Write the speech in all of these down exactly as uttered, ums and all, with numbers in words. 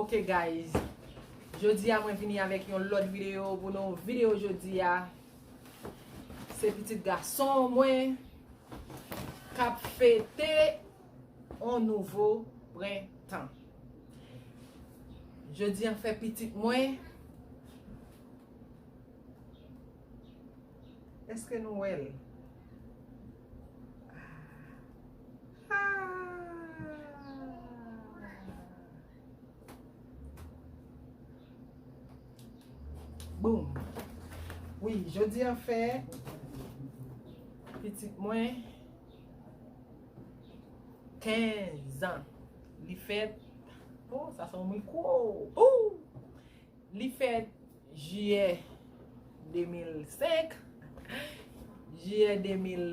Ok guys, jodi a mwen vini avèk yon lòt videyo pou nou. Videyo jodi a, se pitit gason mwen k ap fete yon nouvo prentan. Jodi a fè pitit mwen. Èske nou wè l? Ah. Boum. Wi, jodi a fè pitit mwen kenz an. Li fèt, oh, sa se yon mikwo. Ouh! Li fèt jiyè de mil senk, jiyè de mil,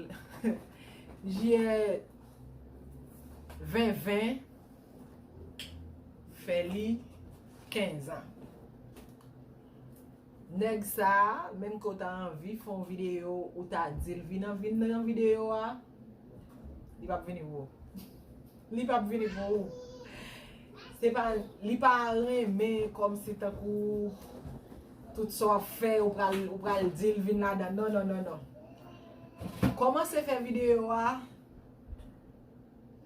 jiyè ven ven, fè li kenz an. Nèg sa a, menm ke w ta anvi fè yon videyo, ou ta di l vin nan, vin nan videyo a, li p ap vini pou ou. Li p ap vini pou ou. Se pa, li pa renmen kòmsi tankou tout sa w ap fè, ou pral, ou pral di l vin ladan. Non, non, non, non. Kòmanse fè videyo a,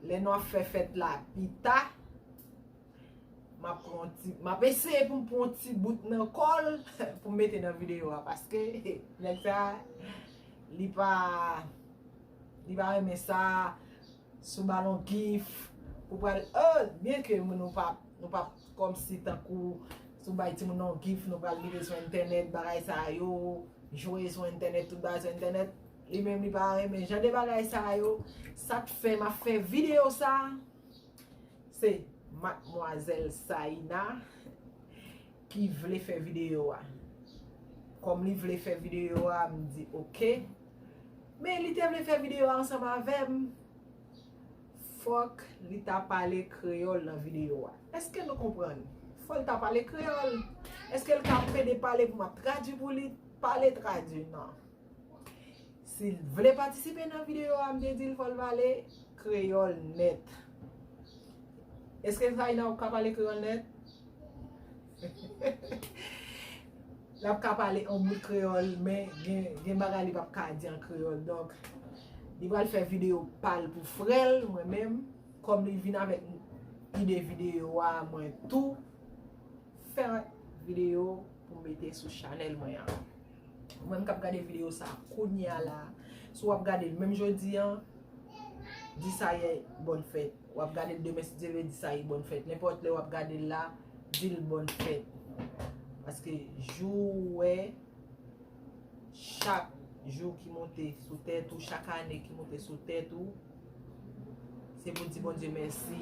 lè nou ap fè fèt la pita, m ap pran yon ti, m ap eseye pou m pran yon ti bout nan kò l pou m mete nan videyo a, paske nèg sa, li pa, li pa renmen sa. Si w ba l yon gif, ou pral, oh, byen ke nou pa, nou pa kòmsi tankou si w bay timoun nan yon gif, nou pral mete sou entènèt, bagay sa yo, jwe sou entènèt, tout bagay sou entènèt. Li menm, li pa renmen jan de bagay sa yo. Sa k fè m ap fè videyo sa, se madmwazèl Saïna ki vle fè videyo a. Kòm li vle fè videyo a, m di oke. Men li te vle fè videyo a ansanm avè m. Fòk li ta pale kreyòl nan videyo a. Èske nou konprann? Fò l ta pale kreyòl. Èske l ka pede pale pou m ap tradui pou li? Pale tradui, non. Si l vle patisipe nan videyo a, m te di l fò l pale kreyòl nèt. Èske Saïna w ka pale kreyòl nèt? L ap ka pale yon bout kreyòl, men gen, gen bagay li p ap ka di an kreyòl. Donk, li pral fè videyo pa l pou frè l, mwen menm, kòm li vin avèk ide videyo a, mwen tou fè videyo pou mete sou chanèl mwen an. Ou menm k ap gade videyo sa kounye a la, si w ap gade l menm jodi an, di Saïna bòn fèt. W ap gade l demen, si Dye vle, di Saïna bòn fèt. Nenpòt lè w ap gade l la, di l bòn fèt. Paske jou ou wè, chak jou ki monte sou tèt ou, chak ane ki monte sou tèt ou, se pou di Bondye mèsi,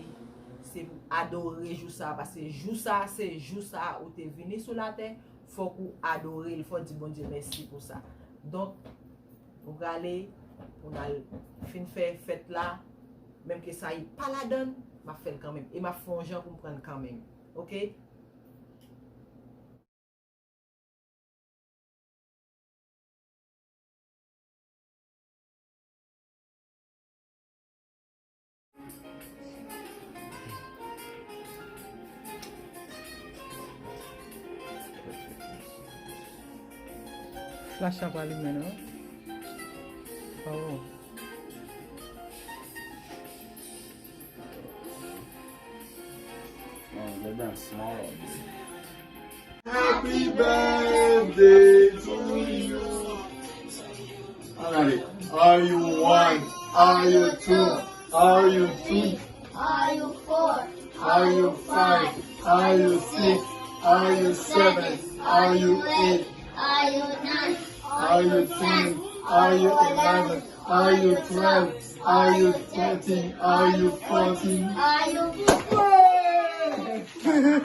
se pou adore jou sa a, paske jou sa a, se jou sa a ou te vini sou latè, fòk ou adore l, fò di Bondye mèsi pou sa. Donk, nou prale pou n al fin fè fèt la, menm ke Saïna pa ladan l, m ap fè l kanmenm. E m ap fè yon jan pou m pran l kanmenm. Oke? Flach la pa limen non. Oh. Oh, the dance small. Happy birthday to you. All right. Are you one? Are you two? Are you three? Are you four? Are you five? Are you six? Are you seven? Are you eight? Are you nine? Are you ten? Are you eleven? Are you twelve? Are you thirteen? Are you fourteen? Are you fifteen?